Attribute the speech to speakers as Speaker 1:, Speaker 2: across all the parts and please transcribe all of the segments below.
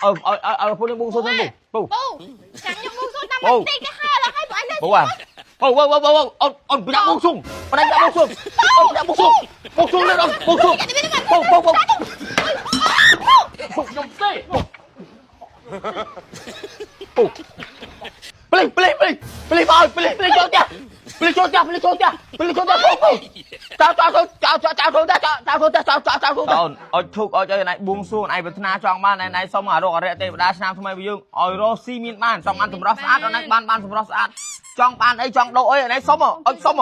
Speaker 1: ឲ្យឲ្យឲ្យពូនេះបួងសួងទៅពូ
Speaker 2: ពូចាំខ្ញុំបួងសួងតាមបន្តិចគេហើឡើយហើយបងអញនៅ
Speaker 1: ពូអាពូពូពូពូអូនអូនប្រញាប់បួងសួងប្រញាប់បួងសួងអូនប្រញាប់បួងសួងបួងសួងលឿនអូនបួងសួងពូពូពូ
Speaker 3: ខ្ញុំទេ
Speaker 1: ពូប្លីប្លីប្លីប្លីមកប្លីប្លីចូលផ្ទះប្លីចូលផ្ទះប្លីចូលផ្ទះប្លីចូលផ្ទះពូពូចៅចៅចៅចៅចៅចូលផ្ទះចៅចៅចូលផ្ទះចៅចៅចៅចូលផ្ទះអូនអុចធុកអុចអីណៃបួងសួងណៃប្រាថ្នាចង់បានណៃសុំអារកអរិយទេវតាឆ្នាំថ្មីយើងឲ្យរស់ស៊ីមានបានចង់បានសម្រស់ស្អាតណៃបានបានសម្រស់ស្អាតចង់បានអីចង់ដូរអីណៃសុំអុចសុំ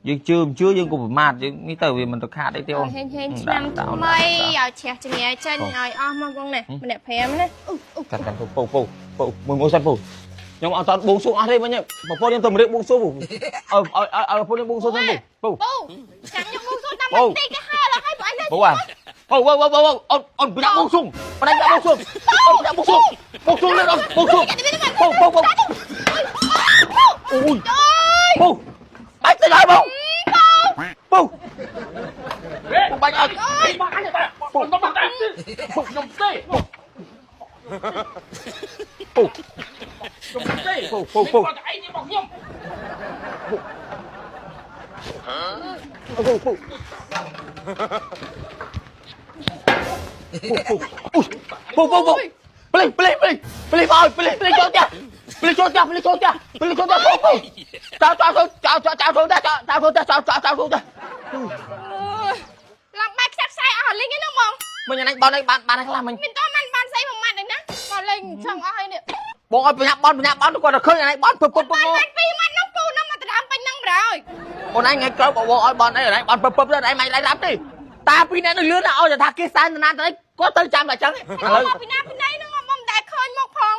Speaker 1: យើងជឿមិនជឿយើងក៏ប្រមាថយើងនេះទៅវាមិនទៅខាតអីទេអូន
Speaker 2: ហេងហេងឆ្នាំថ្មីឲ្យជ្រះចងាចេញឲ្យអស់មកបងនេះម្នាក់5ណាអ៊ូអ៊ូ
Speaker 1: កាត់កាត់ពូពូពូពូមួយមួយសិនពូខ្ញុំអត់តបួងសួងអស់ទេមិញបងប្អូនខ្ញុំទៅរៀបបួងសួងពូឲ្យឲ្យឲ្យបងប្អូនខ្ញុំបួងសួងសិនពូពូ
Speaker 2: ពូចាំខ្ញុំបួងសួងតាមបន្តិចគេហើឡើយហើយបងអញនៅ
Speaker 1: ពូអាពូពូពូពូអូនអូនប្រញាប់បួងសួងប្រញាប់បួងសួងអូនប្រញាប់បួងសួងបួងសួងលឿនអូនបួងសួងពូពូពូអូយពូបាច់ទៅហើយបងពូពូបាច់អត់
Speaker 3: បងអញតែបងខ្ញុំទេខ្ញុំទេ
Speaker 1: ពូ
Speaker 3: ខ្ញុំទេ
Speaker 1: ពូពូពូ
Speaker 3: គាត់តែឯងរបស់ខ្ញុំ
Speaker 1: ពូពូពូពូពូប្លីប្លីប្លីប្លីមកប្លីប្លីចូលផ្ទះប្លីចូលផ្ទះប្លីចូលផ្ទះប្លីចូលផ្ទះពូពូចៅចៅចៅចៅចៅចូលផ្ទះចៅចៅចូលផ្ទះចៅចៅចៅចូលផ្ទះ
Speaker 2: ឡើងបែកខ្សាក់ខ្សែអស់លីងហ្នឹងបង
Speaker 1: មិញអញបនអីបានបានខ្លះមិញ
Speaker 2: មិនតបានបានស្អីមួយម៉ាត់នេះណាបើលេងចង់អស់ហើយនេះ
Speaker 1: បងឲ្យបញ្ញាបនបញ្ញាបនគាត់ទៅឃើញអញបនពឹបពឹបពឹប
Speaker 2: បានពីរម៉ាត់ហ្នឹងពូហ្នឹងមកដដើមពេញហ្នឹងបណ្ដោយ
Speaker 1: អូនឯងថ្ងៃក្រោយបងឲ្យបនអីអញបនពឹបពឹបទៅអញមិនដៃរាប់ទេតាពីរនាក់នឹងលឿនណាឲ្យថាគេសែនណាទៅគាត់ទៅចាំតែចឹងឥឡូវ
Speaker 2: មកពីណាពីណីហ្នឹងមកមិនដែលឃើញមកផង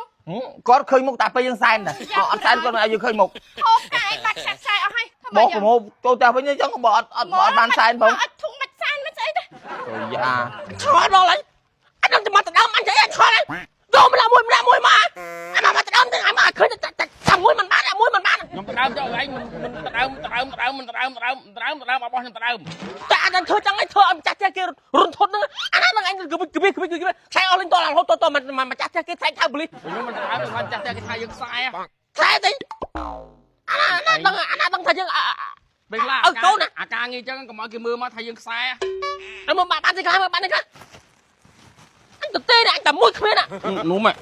Speaker 1: គាត់ឃើញមុខតែពេលយើងសែនតែអត់សែនគាត់មិនឲ្យយើងឃើញមុខ
Speaker 2: ហូបកាអីបាត់ខ្សាក់ខ្សែអស់ហើយធ្វើ
Speaker 1: បោះប្រមូលចូលផ្ទះវិញអញ្ចឹងបើអត់អត់អត់បានសែនផង
Speaker 2: អត់ធុងមិនសែនមិនស្អីទេ
Speaker 1: យ៉ាឆ្លដល់ហើយអញនឹងមកទៅដើមអញចេះឆ្លហើយយកម្នាក់មួយម្នាក់មួយមកអញមកទៅដើមទាំងអញមកឃើញតែមួយមិនបានមួយមិនបាន
Speaker 3: ខ្ញុំទៅដើមចុះឯងមិនទៅដើមទៅដើមទៅដើមមិនទៅដើមទៅដើមទៅដើមទៅដើមរបស់ខ្ញុំទៅដើម
Speaker 1: តែអញនឹងធ្វើចឹងឯងធ្វើឲ្យម្ចាស់ផ្ទះគេរុនធត់ហ្នឹងអាណានឹងអញគិបគិបគិបគិបខ្សែអស់លេងតរហូតតម្ចាស់ផ្ទះគេថ្លៃថៅប៉ូលីស
Speaker 3: ខ្ញុំមិនទៅដើមខ្ញុំចាស់តែគេថាយើងខ្សែ
Speaker 1: ខ្សែទេអាណាដឹងអាណាដឹងថាយើង
Speaker 3: ពេលខ្លះអាការងារចឹងកុំឲ្យគេមើលមកថាយើងខ្សែ
Speaker 1: អើមកបានទេខ្លះមកបានទេខ្លះអញទៅទេអញតែមួយគ្មាន
Speaker 3: នោះមក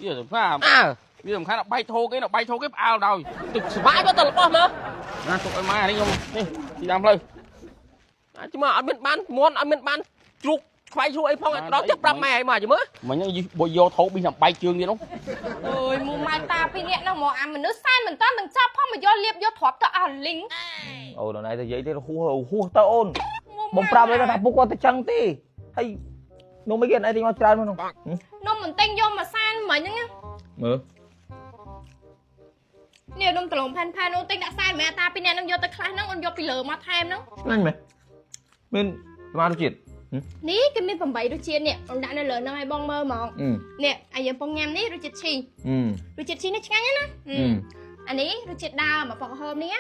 Speaker 3: វាសំខាន់
Speaker 1: អើ
Speaker 3: វាសំខាន់ដល់បែកធោគេដល់បែកធោគេផ្អើលដល់
Speaker 1: ទឹកស្វាយមកទៅរបស់មក
Speaker 3: ណាទុកឲ្យម៉ែនេះខ្ញុំនេះទីតាមផ្លូវ
Speaker 1: អាចមកអត់មានបានមន់អត់មានបានជ្រូកខ្វៃជ្រូកអីផងដល់ចិត្តប្រាប់ម៉ែឲ្យមកមើល
Speaker 3: មិញហ្នឹងបើយកធោប៊ីតាមបែកជើងទៀតនោះ
Speaker 2: អើយមូម៉ែតាពីរនាក់ហ្នឹងហ្មងអាមនុស្សសែនមិនតន់នឹងចាប់ផងមកយកលៀបយកទ្រាប់ទៅអស់លីង
Speaker 1: អូនឯងទៅនិយាយទេហួសហួសទៅអូនបងប្រាប់ឯងថាពុកគាត់ទៅចឹងទេហើយនំអីគេឯងទិញមកច្រើនមកនោះ
Speaker 2: នំមិនទិញយកមកសែនមិញហ្នឹង
Speaker 1: មើល
Speaker 2: នេះនំដលំផែនផែនអូនទិញដាក់សែនមែនតាពីរនាក់ហ្នឹងយកទៅខ្លះហ្នឹងអូនយកពីលើមកថែមហ្នឹង
Speaker 1: ឆ្ងាញ់មែនមានប្រមាណរសជាតិ
Speaker 2: នេះគេមាន8រសជាតិនេះអូនដាក់នៅលើហ្នឹងឲ្យបងមើលហ្មងនេះអាយើងពងញ៉ាំនេះរសជាតិឈីរសជាតិឈីនេះឆ្ងាញ់ណាស់អានេះរសជាតិដើមអាពណ៌ក្រហមនេះ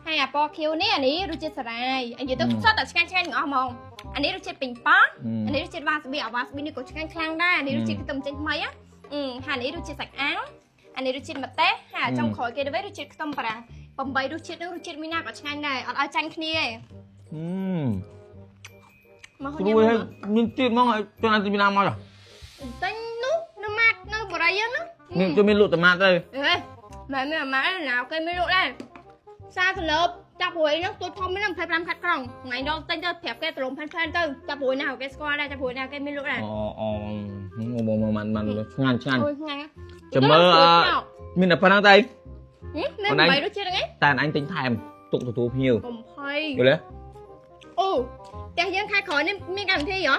Speaker 2: ហើយអាពណ៌ខៀវនេះអានេះរសជាតិសារាយអានិយាយទៅសុទ្ធតែឆ្ងាញ់ឆ្ងាញ់ទាំងអស់ហ្មងអានេះរសជាតិពេញប៉ោះអានេះរសជាតិវ៉ាសាប៊ីអាវ៉ាសាប៊ីនេះក៏ឆ្ងាញ់ខ្លាំងដែរអានេះរសជាតិខ្ទឹមចេញថ្មីណាហើយអានេះរសជាតិសាច់អាំងអានេះរសជាតិម្ទេសហើយចុងក្រោយគេទៅវិញរសជាតិខ្ទឹមបារាំង8រសជាតិហ្នឹងរសជាតិមួយណាក៏ឆ្ងាញ់ដែរអត់ឲ្យចាញ់គ្នាទេមក
Speaker 1: ស្រួយហើយមានទៀតហ្មងឲ្យចង់ឲ្យពីណាមក
Speaker 2: ទិញនោះនៅម៉ាត់នៅបរិយាហ្នឹង
Speaker 1: មានជួយមានលក់តម៉ាតទៅ
Speaker 2: អេម៉ែមានអាម៉ាណាគេមានលក់ដែរផ្សារទំនើបចាប់ព្រួយហ្នឹងទូធំហ្នឹង25ខាត់ក្រុងថ្ងៃដល់ទិញទៅប្រាប់គេទ្រំផែនផែនទៅចាប់ព្រួយណាគេស្គាល់ដែរចាប់ព្រួយណាគេមានលក់ដែរ
Speaker 1: អូអូមកមកមិនមិនឆ្ងាញ់ឆ្ងាញ់
Speaker 2: អូយឆ្ងាញ់
Speaker 1: ចាំមើលមានតែប៉ុណ្្នឹងទេ
Speaker 2: មាន8រសជាតិហ្នឹងឯង
Speaker 1: តែអញទិញថែមទុកទទួលភ្ញៀវ
Speaker 2: កុំភ័យ
Speaker 1: យល់ទេ
Speaker 2: អូផ្ទះយើងខែក្រោយនេះមានកម្មវិធីហ៎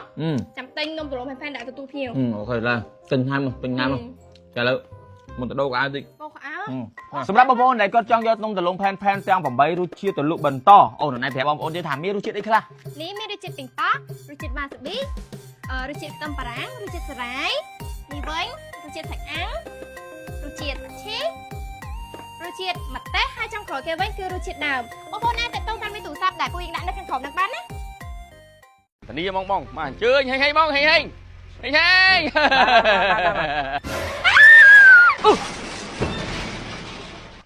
Speaker 2: ចាំទិញនំទ្រំផែនផែនដាក់ទទួលភ្ញៀវ
Speaker 1: អូខេឡាទិញថែមទិញថែមចាឥឡូវមុនទៅដូរកៅអៅតិច
Speaker 2: បោកអៅ
Speaker 1: សម្រាប់បងប្អូនដែលគាត់ចង់យកនំដលងផែនផែនទាំង8រសជាតិទៅលក់បន្តអូនណៃប្រាប់បងប្អូនទៀតថាមានរសជាតិអីខ្លះ
Speaker 2: នេះមានរសជាតិពីងប៉ោះរសជាតិវ៉ាសាប៊ីរសជាតិខ្ទឹមបារាំងរសជាតិសារាយនេះវិញរសជាតិសាច់អាំងរសជាតិឈីរសជាតិម្ទេសហើយចុងក្រោយគេវិញគឺរសជាតិដើមបងប្អូនអាចតាក់ទងតាមលេខទូរស័ព្ទដែលពួកយើងដាក់នៅខាងក្រោមនឹងបានណា
Speaker 3: ធានាហ្មងបងមកអញ្ជើញហេងហេងបងហេងហេង ហេងហេង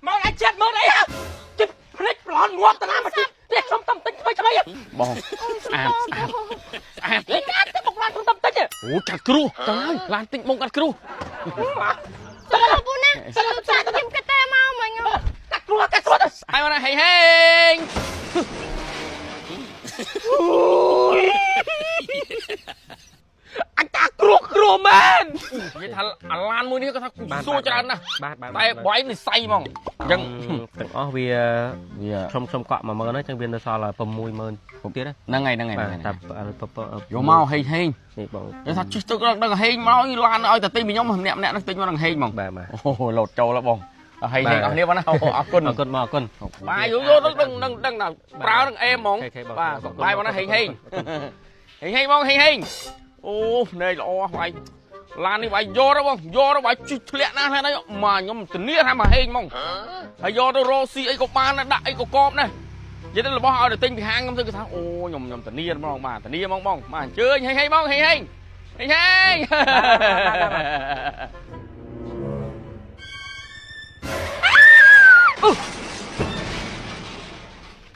Speaker 4: មកអាចចិត្តមើលអីហ่ะជិះភ្លេចប្លន់ងាប់តាណាមកជិះនេះខ្ញុំតំតិចថ្មីថ្មី
Speaker 3: បងស្អាតស្អាតស្អាត
Speaker 4: នេះកាត់ទៅបុកឡានខ្ញុំតំតិច
Speaker 3: អូកាត់គ្រោះតើហើយឡានទិញបងកាត់គ្រោះ
Speaker 2: សុំទោសពូណាសុំទោសខ្ញុំគិតតែមកមិញ
Speaker 4: កាត់គ្រោះកាត់គ្រោះទៅ
Speaker 3: ហើយមកណាហេងហេង
Speaker 4: អញតាគ្រោះគ្រោះមែន
Speaker 3: និយាយថាអាឡានមួយនេះគាត់ថាសួរច្រើនណាស់
Speaker 5: បាទបាទ
Speaker 3: តែបើឯងនិស័យហ្មងអញ្ចឹង
Speaker 5: ទាំងអស់វា
Speaker 3: វា
Speaker 5: ខ្ញុំកក់10000ហ្នឹងចឹងវានៅសល់60000ទៀត
Speaker 3: ហ្នឹងហើយហ្នឹងហើយ
Speaker 5: បាទ
Speaker 3: ហ្នឹង
Speaker 5: តែ
Speaker 3: ហើយយកមកហេងហេង
Speaker 5: នេះបង
Speaker 3: គេថាជិះទឹកដល់ហេងមកឡានឲ្យតែទិញពីខ្ញុំម្នាក់ម្នាក់នឹងទិញមកនឹងហេងហ្មង
Speaker 5: បាទបាទ
Speaker 3: អូលោតចូលแล้วបងហេងហេងអស់នេះបងណាអរគុណ
Speaker 5: អរគុណមកអរគុណ
Speaker 3: បាទយូរយូរដឹងដឹងដឹងថាប្រើនឹងអេហ្មងបាទសុខបាយបងណាហេងហេងហេងហេងបងហេងហេងអូភ្នែកល្អវាយឡាននេះវាយយកទៅបងយកទៅវាយជិះធ្លាក់ណាស់ណាស់មកខ្ញុំធានាថាមកហេងហ្មងហើយយកទៅរកស៊ីអីក៏បានដែរដាក់អីក៏កប់ដែរនិយាយទៅរបស់ឲ្យទៅទិញពីហាងខ្ញុំទៅគេថាអូខ្ញុំខ្ញុំធានាហ្មងបាទធានាហ្មងបងបាទអញ្ជើញហេងហេងបងហេងហេងហេងហេង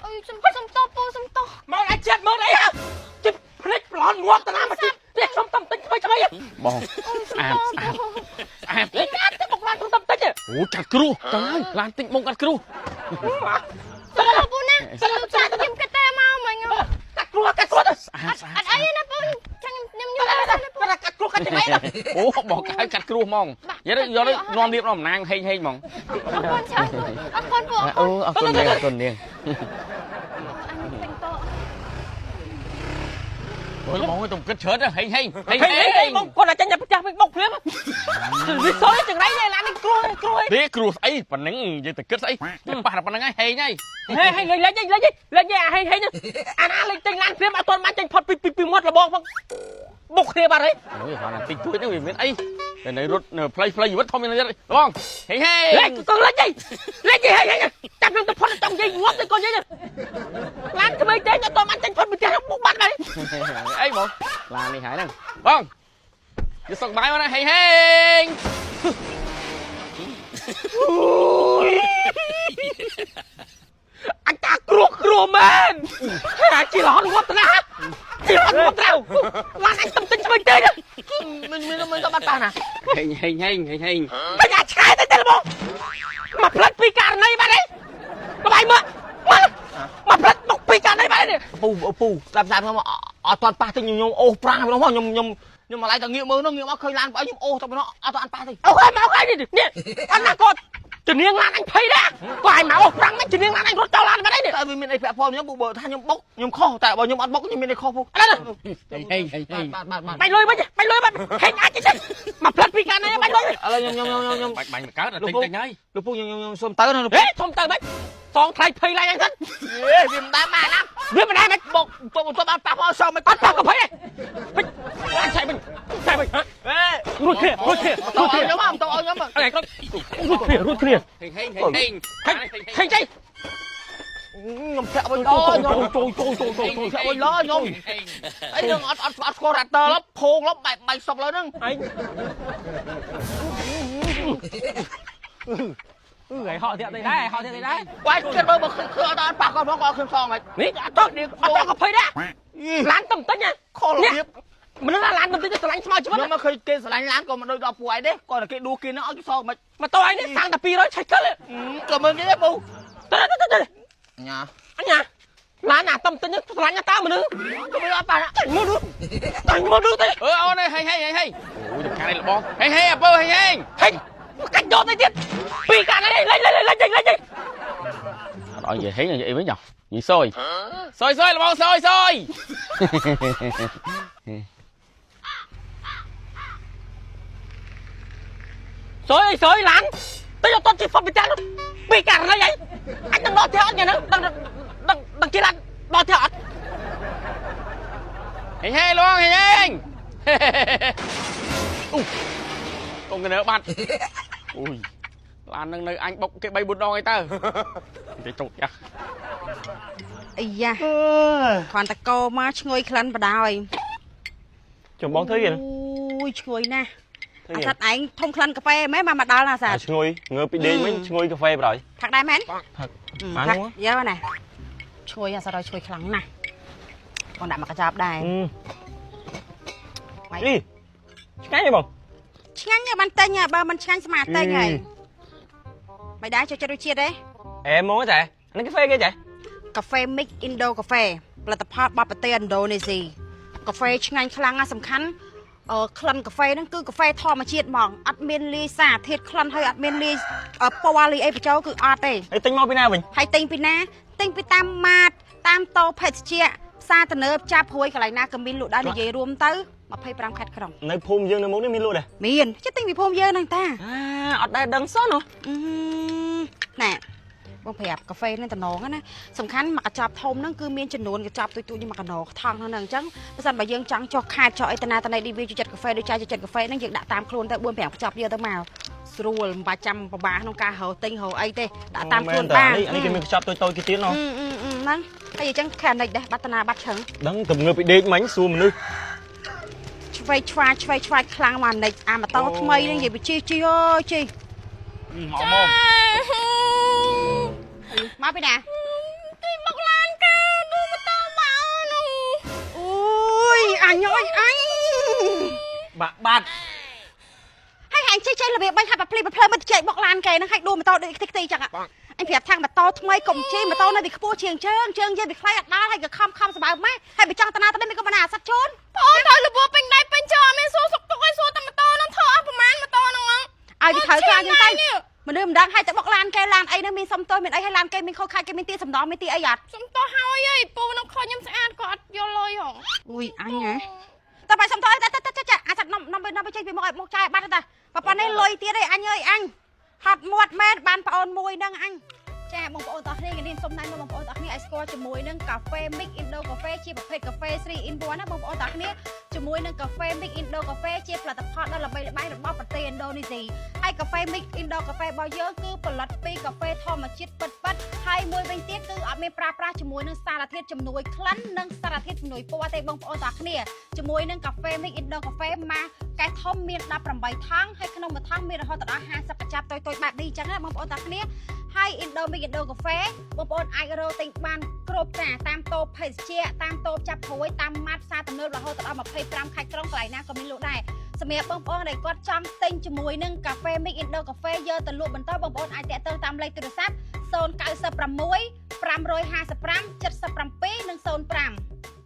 Speaker 2: អុយសុំសុំទោសពូសុំទោស
Speaker 4: មកអាចចិត្តមើលអីហ่ะជិះភ្លេចប្លន់ងាប់តាណាមកជិះនេះខ្ញុំតំតិចថ្មីថ្មី
Speaker 3: បងស្អាតស្អាតស្អាត
Speaker 4: នេះកាត់ទៅបុកឡានខ្ញុំតំតិច
Speaker 3: អូកាត់គ្រោះតើហើយឡានទិញបងកាត់គ្រោះ
Speaker 2: សុំទោសពូណាសុំទោសខ្ញុំគិតតែមកមិញ
Speaker 4: កាត់គ្រោះកាត់គ្រោះទៅ
Speaker 3: ស្អាតស្អាត
Speaker 2: អត់អីណាពូចាំខ្ញុំខ្ញុំខ្ញុំណាពូ
Speaker 4: កាត់គ្រោះកាត់ទៅអី
Speaker 3: អូបងកៅកាត់គ្រោះហ្មងនិយាយទៅយកទៅនាំរៀបនាំតំណាងហេងហេងហ្មង
Speaker 2: អរគុណច្រើនអរគុណពូអរគុ
Speaker 3: អូ
Speaker 2: ណ
Speaker 3: អរគុណនាងអរគុណនាង
Speaker 2: អញពេញតោ
Speaker 3: អូយបងទៅគិតច្រើនហេងហេងហេង
Speaker 4: ហេហេ
Speaker 3: ហេង
Speaker 4: បងគាត់តែចាញ់ប្រចាំវិញបុកភ្លាមវាសយចង្រៃឡាននេះគ្រោះគ្រោះ
Speaker 3: ទេគ្រោះស្អីប៉ុណ្ណឹងនិយាយទៅគិតស្អីប៉ះតែប៉ុណ្ណឹងហើយហេងហើយ
Speaker 4: ហេហេលេចលេចលេចលេចអាហេហេអាណាលេចចេញឡានភ្លាមអត់ទាន់បានចេញផុតពីពីមាត់លបងផងបុកគ្នាបាត់ហើយ
Speaker 3: អូយគ្រាន់តែតិចតួចហ្នឹងវាមានអីតែនៅរត់នៅផ្លៃផ្លៃជីវិតធំយ៉ាងនេះបងហេងហេ ង
Speaker 4: លេចកងលេចលេចហេហេចាប់នឹងទៅផុតចង់និយាយងាប់ទៅកូននិយាយឡានក្មេងទេអត់ទាន់បានចេញផុតពីផ្ទះបុកបាត់ហើយ
Speaker 3: អីបងឡាននេះហើយហ្នឹងបងយកសុខបាយមកណាហេងហេង
Speaker 4: អញតាគ្រោះគ្រោះមែនហើយជីរហត់ងាប់ទៅណាជីរហត់ងាប់ត្រូវឡានអញទំទិញឆ្វេងទេ
Speaker 1: មិនមានមិនក៏បាត់ប៉ះណា
Speaker 3: ហេងហេងហេងហេងហេង
Speaker 4: បញ្ញាឆ្កែទៅទេបងមកផ្លិតពីករណីបាត់ហើយក្បាយមើលមើលមកផ្លិតបុកពីករណីបាត់ហើយ
Speaker 1: ពូពូស្ដាប់ស្ដាប់ខ្ញុំអត់ទាន់ប៉ះទេខ្ញុំអូសប្រាំងខ្ញុំខ្ញុំខ្ញុំខ្ញុំមកឡៃតែងាកមើលនោះងាកមកឃើញឡានបើខ្ញុំអូសតែប៉ុណ្ណោះអត់ទាន់ប៉ះទេ
Speaker 4: អូខេមកហើយនេះនេះអត់ណាក៏ជំនាញឡានអញភ័យដែរក៏ឲ្យមកអូសប្រាំងមិនជំនាញឡានអញរត់ចោលឡានបាត់ហើយនេះ
Speaker 1: តែវាមានអីពាក់ព័ន្ធខ្ញុំពូបើថាខ្ញុំបុកខ្ញុំខុសតែបើខ្ញុំអត់បុកខ្ញុំមានអីខុសពូ
Speaker 4: អត់ណា
Speaker 3: ហេងហេងហេង
Speaker 1: បាទបាទបាទ
Speaker 4: បាញ់លុយវិញបាញ់លុយបាញ់ហេងអាចចេះមកផ្លិតពីករណីបាញ់លុយ
Speaker 1: ឥឡូវខ្ញុំខ្ញុំខ្ញុំខ្ញុំ
Speaker 3: បាច់បាញ់មកកើតតែទិញទិញហើយ
Speaker 1: លោកពូខ្ញុំខ្ញុំសុំទៅណាលោកពូ
Speaker 4: ហេធំទៅមិនសងថ្លៃភ័យឡាញអញសិន
Speaker 1: ហេវាមិនដែលមកណា
Speaker 4: វាមិនដែរមិន
Speaker 1: បុកទៅទៅបានប៉ះផងសមមិន
Speaker 4: អត់ប៉ះក៏ភ័យដែរវិញអញឆៃវិញឆៃវិញ
Speaker 1: ហេ
Speaker 4: រួចគ្នារួចគ្នា
Speaker 1: ទៅ
Speaker 4: រួចគ្នា
Speaker 1: ឲ្យខ្ញុំទៅឲ្យខ្ញុំ
Speaker 4: អីក៏រួចគ្នារួចគ្នា
Speaker 3: ហេងហេងហេងហេង
Speaker 4: ហេហេចៃ
Speaker 1: ខ្ញុំធាក់វិញដល់ខ្ញុំ
Speaker 4: ចូលចូលចូលចូលចូល
Speaker 1: ធាក់វិញដល់ខ្ញុំអីខ្ញុំអត់អត់អត់ស្គាល់រ៉ាទ័រឡភោងឡបែកបែកសុកលើហ្នឹង
Speaker 4: អញអឺហក់ទៀតទេដែរហក់ទៀតទេដែរ
Speaker 1: បាច់គិតមើលបើឃើញអត់អត់ប៉ះគាត់ផងគាត់ខ្ញុំសងហើយ
Speaker 4: នេះអត់តអត់តក៏ភ័យដែរឡានតំតិចណា
Speaker 1: ខុសរបៀប
Speaker 4: មនុស្សឡានតំតិចស្រឡាញ់ស្មៅជីវិត
Speaker 1: ខ្ញុំមកឃើញគេស្រឡាញ់ឡានក៏មិនដូចដល់ពួកឯងទេគាត់តែគេដួសគេហ្នឹងឲ្យគេសងមិន
Speaker 4: ម៉ូតូឯងនេះសាំងតែ200ឆៃកិល
Speaker 1: ក៏មើលគេដែរពូ
Speaker 4: ទៅទៅទៅ
Speaker 1: ញ៉ា
Speaker 4: អញ្ញាឡានអាតំតិចស្រឡាញ់តើមនុស្ស
Speaker 1: ក៏មិនអត់ប៉ះ
Speaker 4: ចាញ់មនុស្សចាញ់មនុស្សទេ
Speaker 3: អឺអូនហេងហេងហេងហេងអូយចំការនេះលបងហេងហេងអាពើហេងហេង
Speaker 4: ហេកាច់យកទៅទៀតពីរកាននេះលេចលេចលេចលេច
Speaker 3: អត់ឲ្យនិយាយហេងនិយាយអីវិញចោះនិយាយសយសយសយលបងសយសយ
Speaker 4: សយសយឡានទៅយកតជិះហ្វុតពីចាស់ពីករណីអីអញនឹងដល់ផ្ទះអត់ញ៉ាំហ្នឹងដឹងដឹងដឹងជិះឡានដល់ផ្ទះអត់
Speaker 3: ហេងហេងលបងហេងហេងអូកងកណើបាត់អូយឡាននឹងនៅអញបុកគេ3 4ដងអីតើគេចុកយ៉ា
Speaker 6: អាយ៉ាគ្រាន់តែកោមកឈ្ងុយក្លិនបដ ாய்
Speaker 7: ចំបងធ្វើគេណា
Speaker 6: យឈ្ងុយណាស់អាសាត់ឯងធំក្លិនកាហ្វេមែនមកមកដល់ណាសាត់
Speaker 1: ឈ្ងុយងើពីដេកមិញឈ្ងុយកាហ្វេប្រយ
Speaker 6: ផឹកដែរមែន
Speaker 1: ផឹក
Speaker 6: ផឹកយកណាឈ្ងុយអាសាត់ឲ្យឈ្ងុយខ្លាំងណាស់បងដាក់មកកញ្ចប់ដែរ
Speaker 1: នេះឆ្ងាញ់ទេបង
Speaker 6: ឆ្ងាញ់បានទិញបើមិនឆ្ងាញ់ស្មាទិញហើយមិនដែរចូលចិត្តរសជាតិទេ
Speaker 1: អែហ្មងចានេះកាហ្វេគេចា
Speaker 6: កាហ្វេ Mix Indo កាហ្វេផលិតផលរបស់ប្រទេសឥណ្ឌូនេស៊ីកាហ្វេឆ្ងាញ់ខ្លាំងណាស់សំខាន់អឺក្លិនកាហ្វេហ្នឹងគឺកាហ្វេធម្មជាតិហ្មងអត់មានលាយសារធាតុក្លិនហើយអត់មានលាយពណ៌លាយអីបញ្ចូលគឺអត់ទេ
Speaker 1: ហើយទិញមកពីណាវិញ
Speaker 6: ហើយទិញពីណាទិញពីតាមម៉ាតតាមតូភេសជ្ជៈផ្សារទំនើបចាប់ព្រួយកន្លែងណាក៏មានលក់ដែរនិយាយរួមទៅ25ខេត្តក្រុង
Speaker 1: នៅភូមិយើងនៅមុខនេះមានលក់ដែរ
Speaker 6: មានចិត្តទិញពីភូមិយើងហ្នឹងតា
Speaker 1: អាអត់ដែរដឹងសោះនោះ
Speaker 6: អឺណែបងប្រាប់កាហ្វេហ្នឹងតំណងណាសំខាន់មកកញ្ចប់ធំហ្នឹងគឺមានចំនួនកញ្ចប់ទូចៗនេះមកកណោថងហ្នឹងអញ្ចឹងបើសិនបើយើងចង់ចុះខេត្តចុះអីតាណាតាណីឌីវីចូលចិត្តកាហ្វេដូចចាចូលចិត្តកាហ្វេហ្នឹងយើងដាក់តាមខ្លួនទៅ4 5កញ្ចប់យកទៅមកស្រួលមិនបាច់ចាំពិបាកក្នុងការរកទិញរកអីទេដាក់តាមខ្លួនបាន
Speaker 1: នេះនេះគេមានកញ្ចប់តូចៗគេទៀតណោះ
Speaker 6: ហ្នឹងហើយអញ្ចឹងខែនិចដែរបាត់តាណាបាត់ឆឹង
Speaker 1: ដឹងតែងើពីដេកមិញសួរមនុស្ស
Speaker 6: ឆ្វេងឆ្វាយឆ្វេងឆ្វាយខ្លាំងមកនិចអាម៉ូតូថ្មីហ្នឹងនិយាយពីជីជីអើយជី
Speaker 3: មកមក
Speaker 6: មកពីណា
Speaker 2: ទីមកឡានគេឌូម៉ូតូមកនោះ
Speaker 6: អូយអញអើយអញ
Speaker 3: បាក់បាត់
Speaker 6: ហើយហែងចេះចេះរបៀបបាញ់ហាត់ប្រភ្លីប្រភ្លើមិនចេះបុកឡានគេហ្នឹងហើយដួលម៉ូតូដូចខ្ទេចខ្ទីចឹងអញប្រាប់ថាម៉ូតូថ្មីកុំជិះម៉ូតូនៅវាខ្ពស់ជាងជើងជើងយើងវាខ្លីអត់ដល់ហើយក៏ខំខំសម្បើមម៉េះហើយបើចង់តាណាតានេះមានក៏មិនអាសត្វជូន
Speaker 2: បងត្រូវលបពេញដៃពេញជើងអត់មានសួរសុខទុក្ខអីសួរតែម៉ូតូហ្នឹងធ្វើអស់ប្រហែលម៉ូតូហ្នឹងហ្មង
Speaker 6: ឲ្យវាត្រូវការយើងទៅមនុស្សមិនដឹងហើយតែបុកឡានគេឡានអីហ្នឹងមានសុំទោសមានអីហើយឡានគេមានខូចខាតគេមានទីសំដងមានទីអីអត់
Speaker 2: សុំទោសហើយអីពូនឹងខូចខ្ញុំស្អាតក៏អត់យកលុយហង
Speaker 6: អូយអញហ៎តែបាយសុំទោសតែតែតែអាសត្វនំនំនំចេញពីមុខឲ្យមុខចាយបាត់តាប៉ុណ្ណេះលុយទៀតឯងអញអើយអញហត់មាត់មែនបានប្អូនមួយហ្នឹងអញចាបងប្អូនទាំងគ្នាខ្ញុំសូមណែនាំបងប្អូនទាំងគ្នាឲ្យស្គាល់ជាមួយនឹងកាហ្វេ Mix Indo Cafe ជាប្រភេទកាហ្វេ3 in 1ណាបងប្អូនទាំងគ្នាជាមួយនឹងកាហ្វេ Mix Indo Cafe ជាផលិតផលដ៏ល្បីល្បាញរបស់ប្រទេសឥណ្ឌូនេស៊ីហើយកាហ្វេ Mix Indo Cafe របស់យើងគឺផលិតពីកាហ្វេធម្មជាតិពិតៗហើយមួយវិញទៀតគឺអត់មានប្រើប្រាស់ជាមួយនឹងសារធាតុជំនួយក្លិននិងសារធាតុជំនួយពណ៌ទេបងប្អូនទាំងគ្នាជាមួយនឹងកាហ្វេ Mix Indo Cafe ម៉ាកែធំមាន18ថង់ហើយក្នុងមួយថង់មានរហូតដល់50កញ្ចប់តូចៗបែបនេះអញ្ចឹងណាបងប្អូនទាំងគ្នាហើយ Indo Mix Indo Cafe បងប្អូនអាចរកទិញបានគ្រប់ចាតាមតូបភេសជ្ជៈតាមតូបចាប់ព្រួយតាមម៉ាត់ផ្សារទំនើបរហូតដល់25ខេត្តក្រុងកន្លែងណាក៏មានលក់ដែរសម្រាប់បងប្អូនដែលគាត់ចង់ទិញជាមួយនឹងកាហ្វេ Mix Indo Cafe យកទៅលក់បន្តបងប្អូនអាចតាក់ទងតាមលេខទូរស័ព្ទ096 555 77និង05